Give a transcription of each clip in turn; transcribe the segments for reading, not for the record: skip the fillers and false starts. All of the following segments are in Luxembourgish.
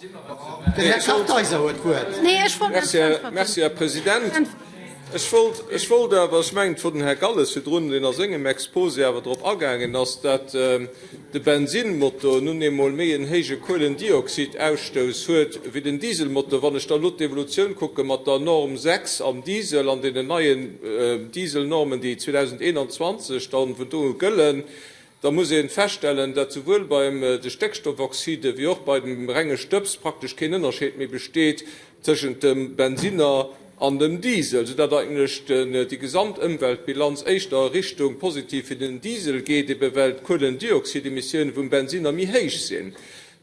Den Här Kartheiser huet d'Wuert. Merci, Här President. Ech wollt, ech wollt awer, ech mengen, et wor den Här Galles virdrun, deen a sengem Exposé awer drop agaangen ass, dat de Bensinmotor nun eemol méi en héije Kuelendioxidausstouss huet wéi den Dieselmotor. Wann ech da elo d'Evolutioun kucke mat der Norm 6 am Diesel an deenen neien Dieselnormen, déi 2021 dann vun do u gëllen, da muss ee feststellen, dat souwuel beim de Stéckstoffoxide wéi och bei dem renge Stëbs praktesch keen Ënnerscheed méi besteet tëschent dem Bensinner an dem Diesel, soudatt eigentlech déi gesamt Ëmweltbilanz éischter a Richtung positiv fir den Diesel geet, ebe well d'Kuelendioxidemissioune vum Bensinner méi héich sinn.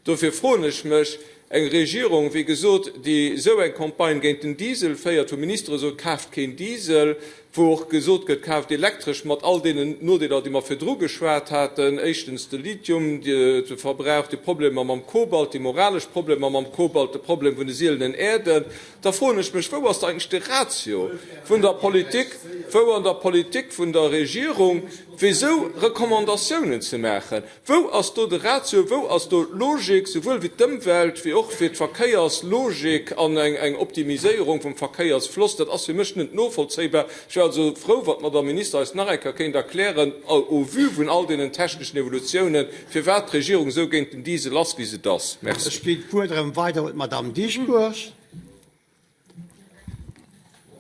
Dofir froen ech mech, eng Regierung, wéi gesot, déi esou eng Campagne géint den Diesel féiert, wou Ministere soen, kaaft keen Diesel, wou och gesot gëtt, kaaft elektresch, mat all deenen Nodeeler, déi mer virdru geschwat haten, éischtens de Lithium, de Verbrauch, déi Problemer mam Kobalt, déi moralesch Problemer mam Kobalt, de Problem vun de sielenen Äerden, da froen ech mech, wou ass da eigentlech de Ratio vun der Politik, wou an der Politik vun der Regierung, fir esou Recommandatiounen ze maachen? Wou ass do de Ratio, wou ass do d'Logik, souwuel fir d'Ëmwelt wéi och fir d'Verkéierslogik an eng Optimiséierung vum Verkéiersfloss? Dat ass fir mech net novollzéibar. Ech wär also frou, wann d'Madame Minister eis nach eng Kéier kéint erklären, au vu vun all deenen techneschen Evolutiounen, firwat d'Regierung esou géint den Diesel ass, wéi se et ass. Merci. Ech ginn d'Wuert erëm weider un d'Madame Dieschbourg.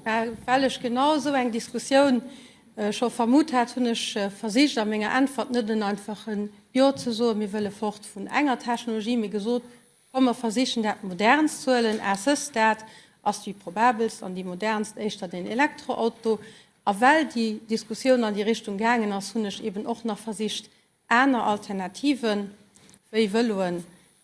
Well ech genau esou eng Diskussioun scho vermutt hat, hunn ech versicht a menger Äntwert net en einfache Jo ze soen, mir wëlle fort vun enger Technologie, mee gesot, komm mer versichen dat modernst ze huelen, à ce stade ass déi probabelst an déi modernst éischter den Elektroauto. A well déi Diskussioun an déi Richtung gaangen ass, hunn ech eben och nach versicht aner Alternativen, wéi Vëloen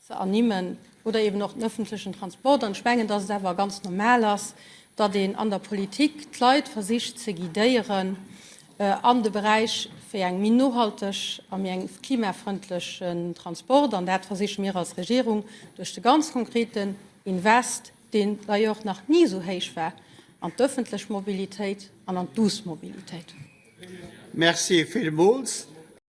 ze ernimmen oder eben och den öffentlechen Transport. An ech mengen, dass et awer ganz normal ass, datt een an der Politik d'Leit versicht ze guidéieren an de Beräich fir eng méi nohalteg a méi eng klimafrëndlechen Transport. An dat versiche mir als Regierung duerch de ganz konkreten Invest, deen d'ailleurs nach ni esou héich war, an d'öffentlech Mobilitéit an an d'duuss Mobilitéit. Merci villmools.